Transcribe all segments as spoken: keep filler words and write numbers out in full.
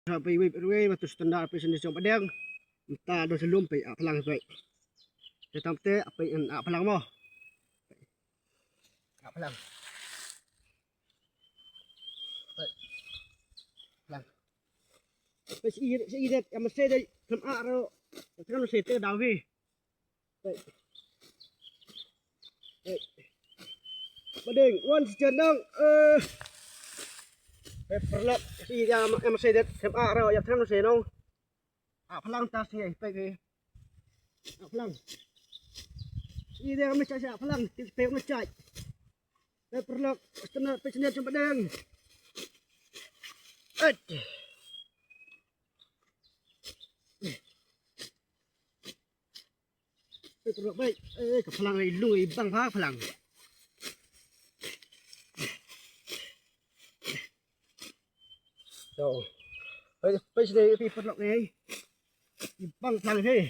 Pei wei pei wei ba tu standard pei sini jong badeng. Mynta don shalom pei a plang pei. Te tam te pei en a plang mo. A plang. Pei. Plang. Pei si i si i det ya mesti dei kem a ro. Kem mesti te dawi. Pei. Pei. Badeng wan si jandang. Eh. Pei perlok si ya em se det kem a ro ya kem se no. A plang ta si pei pei. A plang. Si de me cha a plang ti pei me cha. Pei perlok stena pei sini jong badeng. Et. Pei perlok pei. Eh, ka plang ai lung ai bang pha plang. So. Pei pei sini pei perlok ai. Ai bang plang ai.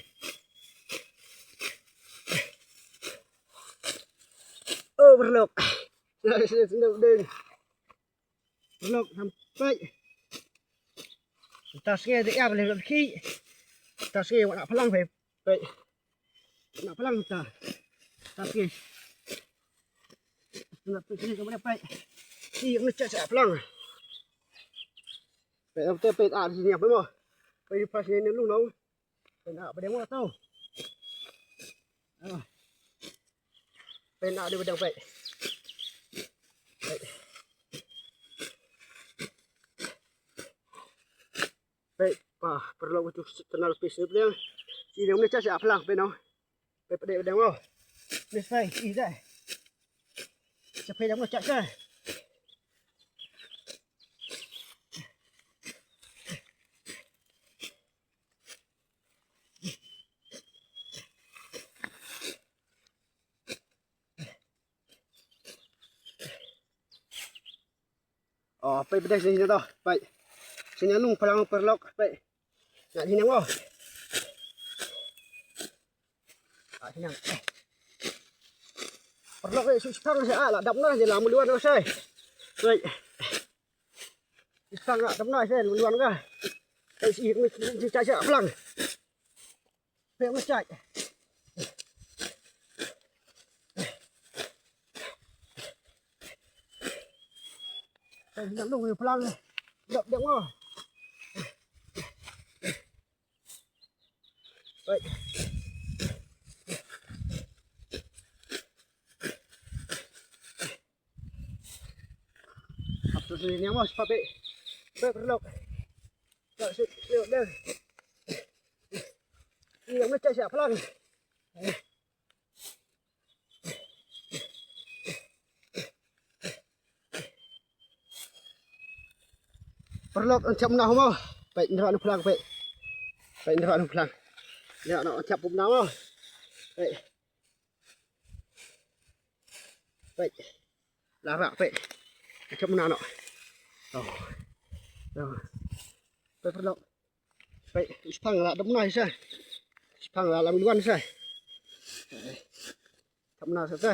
Oh, perlok. Sini sini sini ding. Perlok sampai. Tas ngai de ya boleh ki. Tas ngai wana plang pei. Pei. Wana plang ta. Tas ngai. Wana pei sini kemana pei. Si ngecek sa plang. Pei pei pei ah sini apa mo. Pei pas ni ni lung no. Pei na badeng mo tau. Ah. Pei na di badeng pei. Pei. Pei pa perlu tu kenal pis ni peliang. Si dia mesti cak plang pei no. Pei pede badeng mo. Ni sai si dai. Siapa yang mau cak sai. Oh, pei pede sini to, pei. Sini nung plang perlok, pei. Nak sini mo. Ah, sini. Perlok eh, susah sa ah, la dap na je la muluan na sai. Pei. Susah la dap na sai muluan ka. Pei si ni si cak plang. Pei ngecek. Pei nang dong plang. Dap dap mo. Pei. Ap tu sini ni mo sepape. Pei perlok. Tak sik sik deh. Ini yang ngecek siap plang. Perlok an chap na mo. Pei ndra nu plang pei. Pei ndra nu plang. Ya no chap pum na mo. Pei. Pei. Lara pei. Chap na no. Oh. Oh. Pei perlok. Pei, ispang la dam na sa. Ispang la lam luan sa. Tam na sa sa.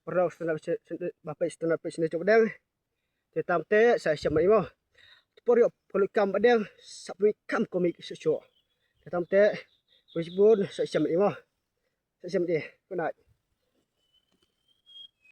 Perlu standard ba pei standard pei sini coba dang. Te tam te sa shem imo. Por yo polu kam badeng sa pui kam komik so so. Te tam te pui bun sa shem imo. Sa shem de. Good night.